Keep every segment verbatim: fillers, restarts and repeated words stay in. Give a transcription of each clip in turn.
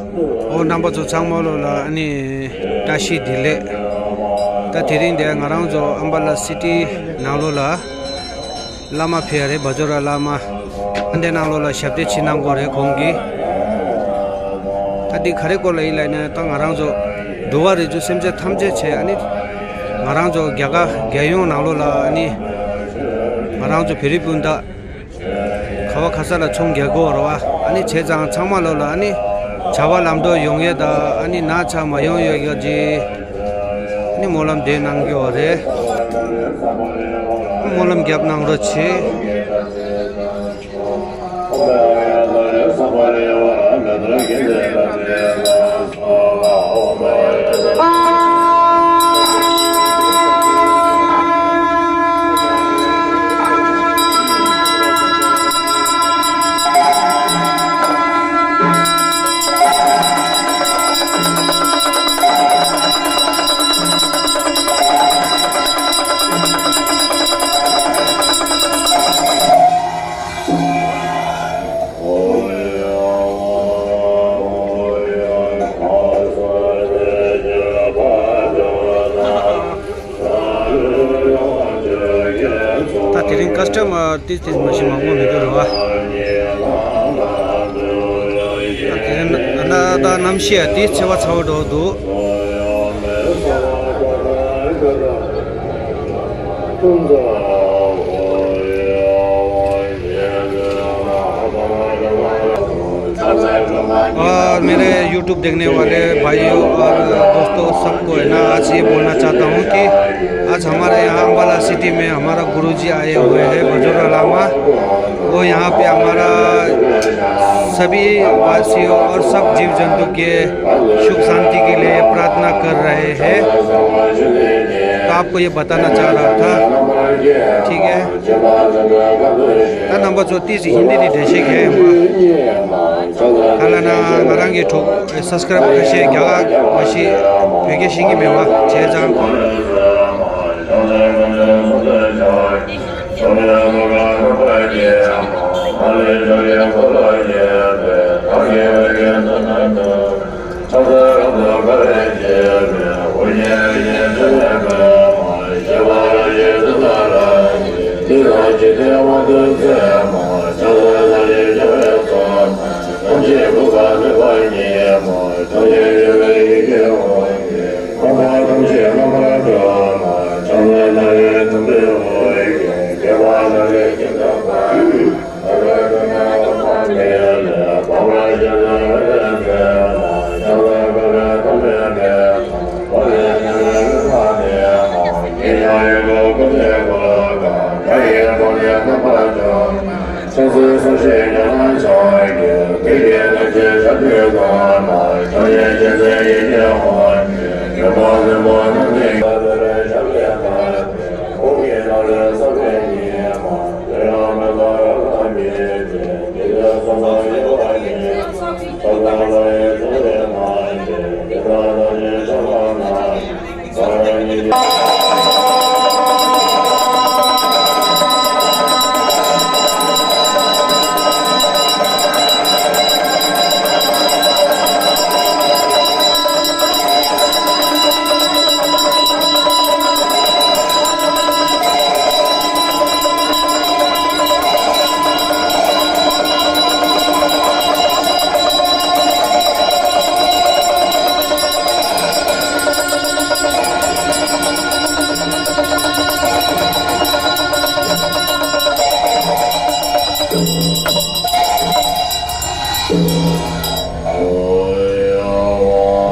ཨོ་རྣམ་པ་ཚོ་ཚང་མ་ལོ་ལ་ཨ་ནི་བཀྲ་ཤིས་བདེ་ལེགས། ད་དེ་རིང་འདི་ང་རང་ཚོ་ཨམ་བ་ལ་སི་ཊི་ནང་ལོ་ལ་བླ་མ་ཕེབས་རེད། བ་ཇོ་ར་བླ་མ་ཨ་འདི་ནང་ལོ་ལ་ཞབས་བརྟན་ཅིག་གནང་དགོས་རེད་ཁོང་གིས། ད་འདི་ག་རེ་སྐོར་ལ་ཡིན་ལབ་ན་ད་ང་རང་ཚོ་འགྲོ་བ་རིགས་དྲུག་སེམས་ཅན་ཐམས་ཅད་ཆེད་ཨ་ནི་ང་རང་ཚོ་རྒྱ་གར་རྒྱལ་ཡོངས་ནང་ལོ་ལ་ཨ་ནི་ང་རང་ཚོ་བོད་རིགས་སྤུན་ཟླ་ག་བ་ག་ས་ལ་ཚོང་རྒྱག་གི་ཡོད་རེད་བ། ཨ་ནི་བྱས་ཙང་ཚང་མ་ལོ་ལ་ཨ་ནི་བྱ་བ་ལམ་འགྲོ་ཡོང་ཡས་དང་ཨ་ནི་ན་ཚ་མ་ཡོང་ཡས་ཀྱི་ཨ་ནི་སྨོན་ལམ་འདེབས་གནང་གི་ཡོད་རེད། སྨོན་ལམ་རྒྱབ་གནང་རོགས་བྱེད། ད་དེ་རིང་ཀ་སི་ཊ་མར་ཏིས་ཏིས་མ་ཤི་མང་པོ་མི་འདུག་རེད་བ། ད་དེ་རིང་ད་ད་གནམ་གཤིས་ཡ་ཏིས་ཚ་བ་ཚ་བ་འགྲོ་འདུག और मेरे YouTube देखने वाले भाइयों और दोस्तों, सबको है ना, आज ये बोलना चाहता हूँ कि आज हमारे यहाँ अम्बाला सिटी में हमारा गुरुजी आए हुए हैं, बजोरा लामा। वो यहाँ पे हमारा सभी वासियों और सब जीव जंतु के सुख शांति के लिए प्रार्थना कर रहे हैं। तो आपको ये बताना चाह रहा था, ठीक है। ད་རྣམ་པ་ཚོ་ཏིས་ཧིན་དི་ནས་འགྲེལ་བཤད་བྱེད་ཡིན་པ། ད་ལ་ན་ང་རང་གི་གྲོགས་སབ་སི་ཀ་རེབ་ཁ་ཤས་རྒྱ་གར་མ་ཤེས་བོད་སྐད་ཤེས་ཀྱི་མེད་པ་བྱས་ཙང་།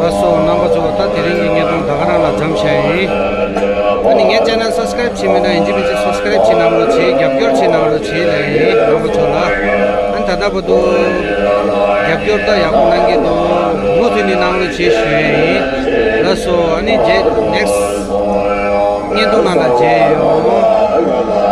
ལགས་སོ། རྣམ་པ་ཚོ། ད་དེ་རིང་གི་བརྙན་ཐུང་ད་ག་རང་ལ་མཚམས་བཞག་ཡིན། ཨ་ནི་ངའི་ཆེ་ནལ་སབ་སི་ཀ་རེབ་བྱེད་མེད་ན་ཡིན་གཅིག་མིན་གཅིག་སབ་སི་ཀ་རེབ་བྱེད་གནང་རོགས་བྱེད། རྒྱབ་སྐྱོར་བྱེད་གནང་རོགས་བྱེད་ལབ་ཡིན་རྣམ་པ་ཚོ་ལ། ཨ་ནི་ད་ལྟ་བར་དུ་རྒྱབ་སྐྱོར་ད་ཡག་པོ་གནང་གི་འདུག་མུ་མཐུད་ནས་གནང་རོགས་བྱེད་ཞུ་ཡས་ཡིན། ལགས་སོ། ཨ་ནི་རྗེས་ནེག་སི་བརྙན་ཐུང་ནང་ལ་མཇལ་ཡོང་།